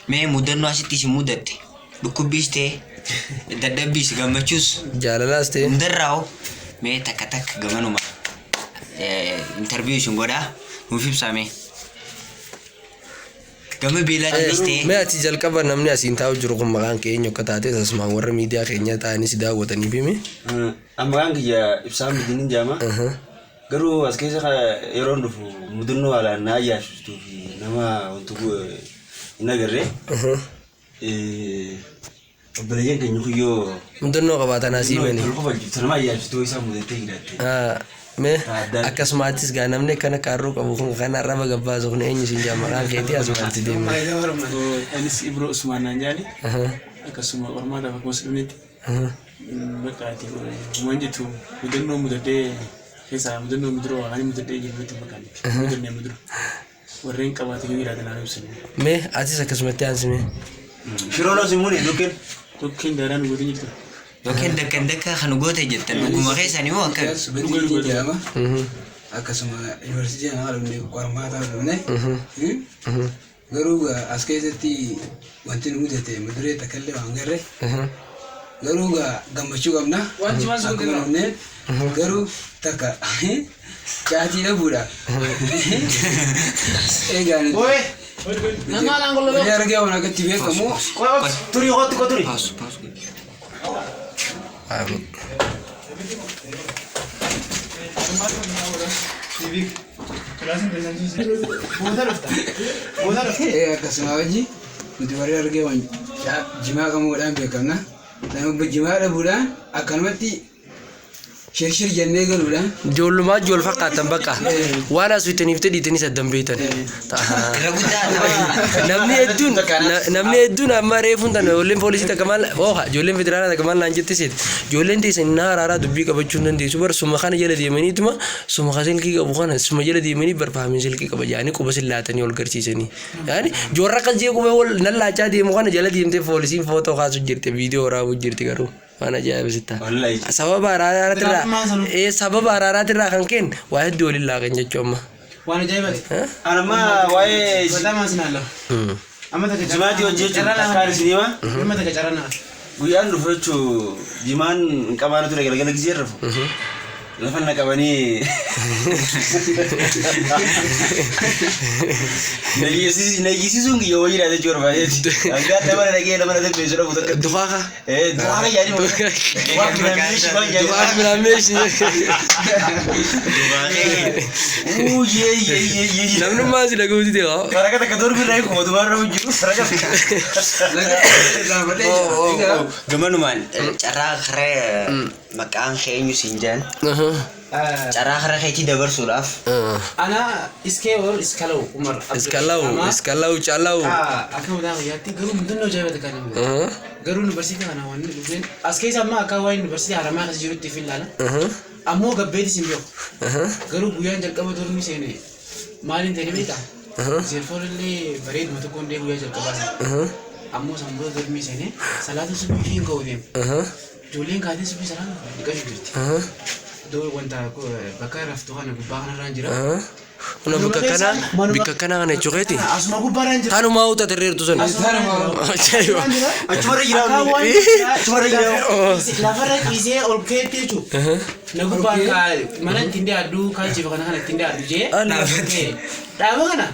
Mee mudannoo asitti isin mudatte dhukkubbiis ta'e dadhabbiis gammachuus Jaalalaas ta'e. hundarraa hoo mee takka takka gamanuma interview isin godhaa nuuf ibsaa mee. Gama beelaatiinis ta'e Mee ati jalqaba namni asiin taa'u jiru kun maqaan kee eenyu akka taate asumaan warra miidiyaa keenya taa'anii si daawwataniif himi. Maqaan kiyya Ibsaa Midiinin jedhama. Garuu as keessa yeroon dhufu mudannoo haalaan na ajaa'ibsiistuu fi nama wanti hin agarre. Obboleeyyan keenya kuyyoo Mudannoo qabaatan asii himani. tol kofalchiiftu nama ajaa'ibsiistuu isaa mudattee jiraatte. Mee Addaan. akkasumattis gaa namni akkana qaarruu qabu kun kan arraba gabbaasu kun eenyu siin jaa maqaan keetii asumatti deema. Anis Ibro Usmaan naan jedhani. Akkasuma qormaataaf akkuma dhufnetti. Bakka ati waan jettu mudannoo mudadhee keessaa mudannoo muduroo waan mudadhee jiru natti fakkaate. Mudannee muduroo. Warreen qabaate yoo jiraatan haa ibsan. Mee atis akkasumatti aansime. Shiroon osoo hin muune dukkeen. Tokkeen daaraa nu goote jirtu. yookiin dakkan dakka kan goote jettan dhuguma keessanii moo akkami? Subatiin jedhama. Akkasuma yuunivarsiitii kana dhufne qormaataa dhufne. Garuu as keessatti wanti nu mudate muduree takka illee waan garre. Garuu gammachuu qabna. Akkuma dhufneen garuu takka caatii dhabuudha. Egaa nuti. Wanti argaa waan akkatti beekamu. Turii kootti koo turii. Paasu paasu. Akkasuma wajji nuti warri argee waan jimaa qabuudhaan beekamna. Nama jimaa dhabuudhaan akkanumatti shirshir jennee galuudhaan Ijoollumaa ijool fakkaatan bakka waan asuytaniif dhiitanii saddan beektan. Irra guddaa tapha. Namni hedduun namni hedduun amma reefuun tana ijoolleen poolisii takka maal ooha ijoolleen federaalaa takka maal naan jette seeti ijoolleen teessan na haraaraa dubbii qabachuu hin dandeessu bar suma kana jala deemaniituma suma ka silkii qabu kana suma jala deemanii barbaamee silkii qaba jedhanii quba sillaatanii ol garsiisanii. Yaani joorra akkas jee quba wal nallaachaa deemu kana jala deemtee poolisiin footoo kaasu jirti viidiyoo waraabuu jirti garuu. Waan ajaa'iba sitta. Wallahi. Sababa araaraatirraa ee sababa araaraatirraa kan keen waa hedduu waliin laaqan jechuu amma. Waan ajaa'ibaati. Anamma waa'ee Batamaa sin haala. Amma takka jimaatii hojii jechuun takkaan isin hima. Amma takka carraa Guyyaan dhufu jechuun jimaan hin qabaanne ture galgala gisee rafu. Lafa na qabanii nayyisiisuun kiyya wayii dha jechuu barbaadeeti. Hanga nama na dhagee nama na dambeessu dhabu takka. Dukaaka. Dukaaka yaadii Dukaaka biraameeshi. Namnummaa si dhaga'uuti deema. Waraqaa takka torbi irraa eeguma dubaarra hojii waraqaa Egaa Gamanumaan carraa karaa maqaan kee eenyu siin jedhan carraa karaa keetii dabarsuudhaaf Ana iskee or iskalaw Umar. Iskalaw iskalaw calaw. Akka mataa kiyyaatti garuu mudannoo ajaa'iba takka nama. Garuu yuunivarsiitii kana waan dhufeen as keessa amma akka waan yuunivarsiitii haramaa keessa jirutti fi ilaala. Ammoo gabbeetis hin beeku. Garuu guyyaan jalqaba dormi seene maaliin ta'e ni beektaa? Zeerfoon illee bareeduma tokko hundee guyyaa jalqabaa sana. Ammoo san booda dormii seene salaata subii fi hin ka'u deema. Ijoolleen kaatee subii salaata dhiqachuu jirti. Iddoo wanta bakka raftu kana gubbaa kanarraan jira. Kuna bakka kana bakka kana kana jechuu keeti. Asuma gubbaarraan jira. Tanumaa uta tirreertu sun. Ajaa'iba. Achumarra jira. Achumarra jira. Lafarra ciisee ol keetti jechuudha. Na gubbaan mana ittiin dhiyaadhu kaalchiif kana kana ittiin dhiyaadhu jee. Dhaaba kana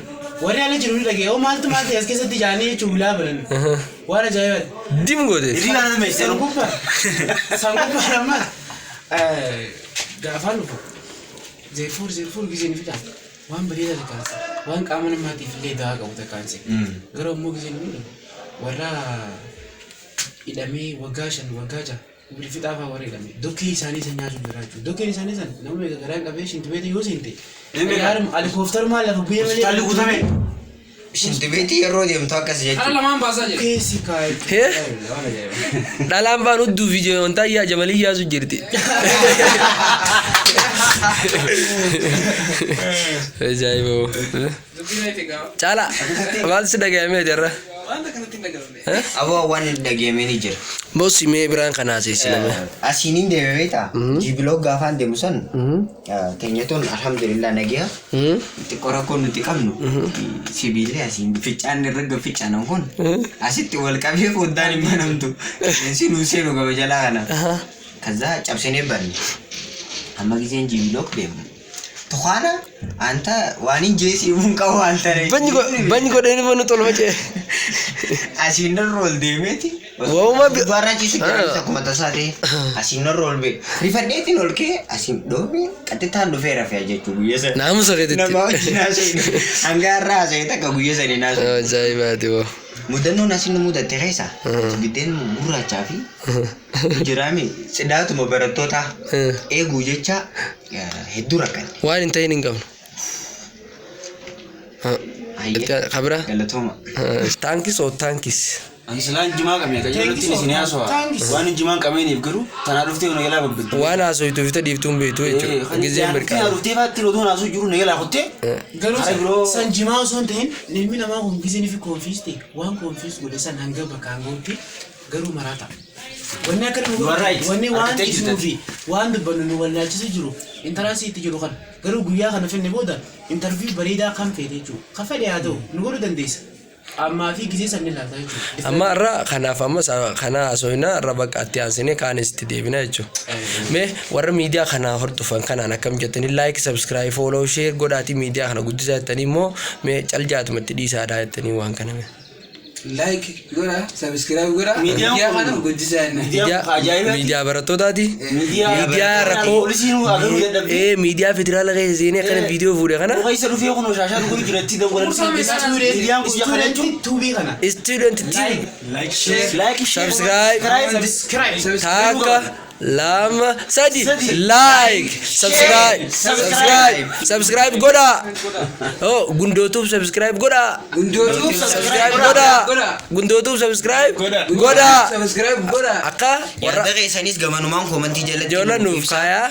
warri ala jiru ni dhagee hoo maaltu maal ta'e as keessatti jaanii jechuun ulaa banan. Waan ajaa'ibaati. Dim goote. Hiriira kana meeshaa. San gubbaan san gubbaan ammas gaafaan dhufu zeerfoor zeerfoor gisee ni fidaan waan bareedaa takkaanse waan qaama namaatiif illee dawaa qabu takkaanse garuu ammoo gisee ni fidhan warra hidhamee waggaa 5 waggaa 6 umrii fixaa fa'aa warra hidhame dokkee isaanii san nyaachuuf jira jechuudha. Dokkeen isaanii san nama meeqa garaan qabee shintibeetii yoo seente alikooftarumaa lafa bu'ee malee. Hospitaalli guutame. Shintibeetii yeroo deemtu akkas Kara jechuudha. lamaan baasaa jira. Keessi kaa'e. Hee? Dhalaan baan hudduu fi wanta iyyaa jamalii iyyaasu jirti. Ajaa'iba. Dubbii meeti gaa. Caalaa maal si dhaga'amee jarra? Waan akkanatti hin dhaga'amne. Aboo waan dhageemee ni jira. Bossi mee biraan kana haasessiname. Asiin hin deeme beektaa? Jibiloo gaafaan deemu san teenyatoon alhamdulillah nagiya. Xiqqoo rakkoo nuti qabnu sibiilli asiin ficcaan irra ficcaanan kun asitti wal qabee foddaan hin banamtu. Qilleensi nuu seenu gaba jalaa kana. Kaza cabsinee banne. Amma giseen jibiloo deemu. Tukaana anta waan hin jeesii hin qabu waan ta'e. Banyi godheen immoo nu tolfa cee. Asiin irra ol deemeeti. Waa'uma Gubbaarraa ciisu jira akkuma tasaa ta'e. Asiin irra ol bee. Rifadheetiin ol ka'e asiin dhoobee qaxxitaan dhufee rafee jechuu guyya sana. Naamusa keetitti. Nama wajjin haasa'e. Hanga har'a haasa'e takka guyya sanii naasa'e. Ajaa'ibaati boo. Mudannoon asiin nu mudatte keessa biddeen gurraachaa fi jiraami sidaatuma barattoota eeguu jecha hedduu rakkanne. Waan hin ta'in hin qabnu. Kabira. Galatooma. Taankis oo taankis. Ani silaan jimaa qabne qajeelatti isin haasawaa. Waan jimaa hin qabneef garuu tanaa dhuftee na jalaa babbadde. Waan haasoytuuf ta dhiiftuun beektu jechuudha. Gizeen Tanaa birqaa. dhuftee faatti oduu haasuu jiru na jalaa kuttee. Garuu Karaa biroo- san jimaa osoo hin ta'in ilmi namaa kun giseen fi confuse ta'e waan confuse godhe san hanga bakka hangootti garuu maraata. Wanni akka nu You are right. wanni waan Argitee cisnuu fi waan dubbannu nu wallaalchisu jiru interest itti jiru kana garuu guyyaa kana finne booda interview bareedaa kan feete jechuudha. Kan fedhe haa ta'u nu godhuu dandeessa. Ammaa fi gisee san ni ilaalta jechuudha. Amma irra kanaaf amma kana haasofnaa irra bakka itti aansinee kaanis itti deebina jechuudha. Mee warra miidiyaa kanaa hordofan kanaan akkam jettanii like, subscribe, follow, share godhaatii miidiyaa kana guddisaa jettanii immoo mee cal jaatumatti dhiisaadhaa jettanii waan kana mee. Like godha, subscribe godha. Miidiyaan Miidiyaa kun- kana guddisaa jenna. Miidiyaan kun ajaa'ibaati. Miidiyaa barattootaati. Miidiyaa Miidiyaa rakkoo Poolisiin agaruu dadhabde. Miidiyaa federaala keessa seenee akkana viidiyoo fuudhe kana. Muka isa dhufee kun shaashaa dhuguu jira itti dawwalan. Miidiyaan kun yakka jechuun. Student tuubii kana. Student TV. Like, share, Subscribe. Subscribe. Takka, lama, sadi. Sadi. Like, subscribe, subscribe, subscribe godha. Oh, gundootuuf subscribe godha. Gundootuuf Subscribe godha. Gundootuuf subscribe godha. Subscribe godha. Akka warra Yaada keessanis gamanumaan comment jalatti ijoolleen nuuf kaayaa.